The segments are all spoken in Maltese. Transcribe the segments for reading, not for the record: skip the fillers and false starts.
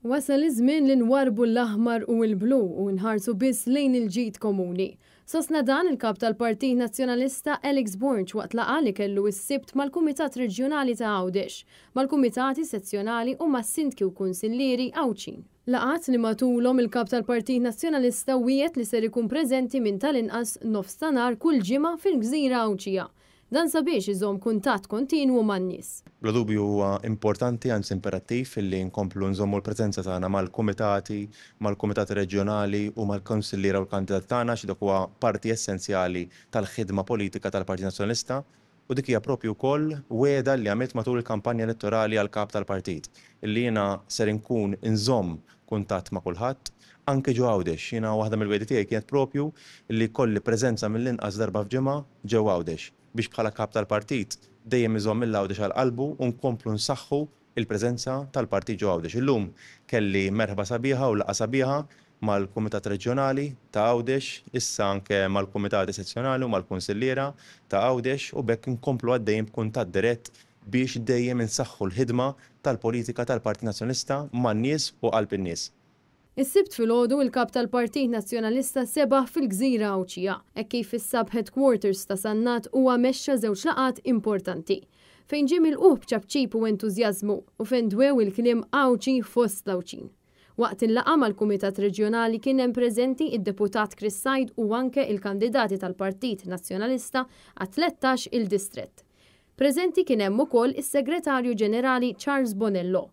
Wasal iż-żmien li nwarrbu l-aħmar u l-blu u nħarsu biss lejn il-ġid komuni. Sostna dan il-Kap tal-Partit Nazzjonalista Alex Borg waqt laqgħa li kellu s-Sibt mal-Kumitat Reġjonali ta' Għawdex, mal-Kumitati Sezzjonali u mas-Sindki u Kunsillieri Għawdxin. Laqgħat li matulhom il-Kap tal-Partit Nazzjonalista wiegħed li ser ikun preżenti minn tal-inqas nofs ta' nhar kull ġimgħa fil-gżira Għawdxija. Dan sabiex iżomm kuntatt kontinwu man-nies. Bla dubju huwa importanti, anzi imperattiv, li nkomplu nżommu l-preżenza tagħna mal-kumitati, mal-kumitati reġjonali u mal-kunsilliera u l-kandidati tagħna għax dak huwa parti essenzjali tal-ħidma politika tal-Partit Nazzjonalista u dik hija proprju wkoll wegħda li għamilt matul il-kampanja elettorali għal Kap tal-Partit, li jiena ser inkun inżomm kuntatt ma' kulħadd, anke ġo Għawdex. Jiena waħda mill-wegħdi tiegħi kienet proprju li jkolli preżenza mill-inqas darba f'ġimgħa ġewwa Għawdex, biex bħala Kap tal-Partit dejjem iżomm lil Għawdex għal qalbu u nkomplu nsaħħu l-preżenza tal-Partit ġo Għawdex. Illum kelli merħba sabiħa u laqgħa sabiħa mal-Kumitat Reġjonali ta' Għawdex, issa anke mal-Kumitati Sezzjonali u mal-Kunsilliera ta' Għawdex u b'hekk inkomplu għaddejjin b'kuntatt dirett biex dejjem insaħħu l-ħidma tal-politika tal-Partit Nazzjonalista man-nies u qalb in-nies. Is-Sibt filgħodu il-Kap tal-Partit Nazzjonalista sebaħ fil-gżira Għawdxija, hekk kif fis-Sub Headquarters ta' Sannat huwa mexxa żewġ laqgħat importanti. Fejn ġie milqugħ b'ċapċip u entużjażmu u fejn dwew il-kliem Għawdxi fost l-Għawdxin. Waqt il-laqgħa mal-Kumitat Reġjonali kien hemm preżenti id-Deputat Chris Said u anke il-kandidati tal-Partit Nazzjonalista għat-tlettax il-distrett. Preżenti kien hemm ukoll is-Segretarju Ġenerali Charles Bonello.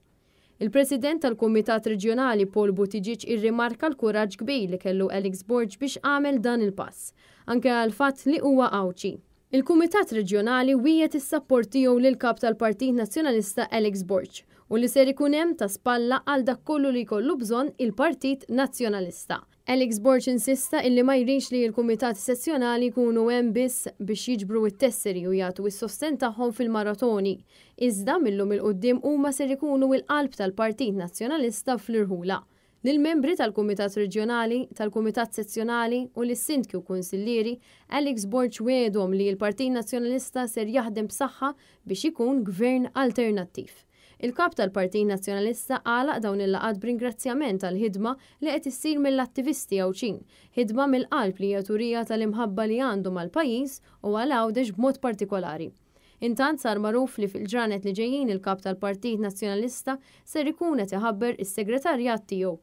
Il-President tal-Kumitat Reġjonali Paul Buttigieg irrimarka l-kuraġġ kbir li kellu Alex Borg biex għamel dan il-pass, anke għall-fatt li huwa Għawdxi. Il-Kumitat Reġjonali wiegħed is-sapport tiegħu lill-Kap tal-Partit Nazzjonalista Alex Borg u li ser ikun hemm ta' spalla għal dak kollu li jkollu bżonn il-Partit Nazzjonalista. Alex Borg insista illi ma jridx li l-kumitati sezzjonali jkunu hemm biss biex jiġbru t-tesseri u jagħtu s-sostenn tagħhom fil-maratoni, iżda mil-lum 'il quddiem huma ser ikunu l-qalb tal-Partit Nazzjonalista fl-irħula. Lill-membri tal-Kumitat Reġjonali, tal-Kumitat Sezzjonali u lis-Sindki u Kunsillieri, Alex Borg wiegħedhom li l-Partit Nazzjonalista ser jaħdem b'saħħa biex ikun Gvern alternattiv. Il-Kap tal-Partit Nazzjonalista għalaq dawn il-laqgħat b'ringrazzjament għall-ħidma li qed issir mill-attivisti Għawdxin, ħidma mill-qalb li hija turija tal-imħabba li għandhom għall-pajjiż u għal Għawdex b'mod partikolari. Intant sar magħruf li fil-ġranet li ġejjin il-Kap tal-Partit Nazzjonalista ser ikun qed iħabber is-Segretarjat tiegħu.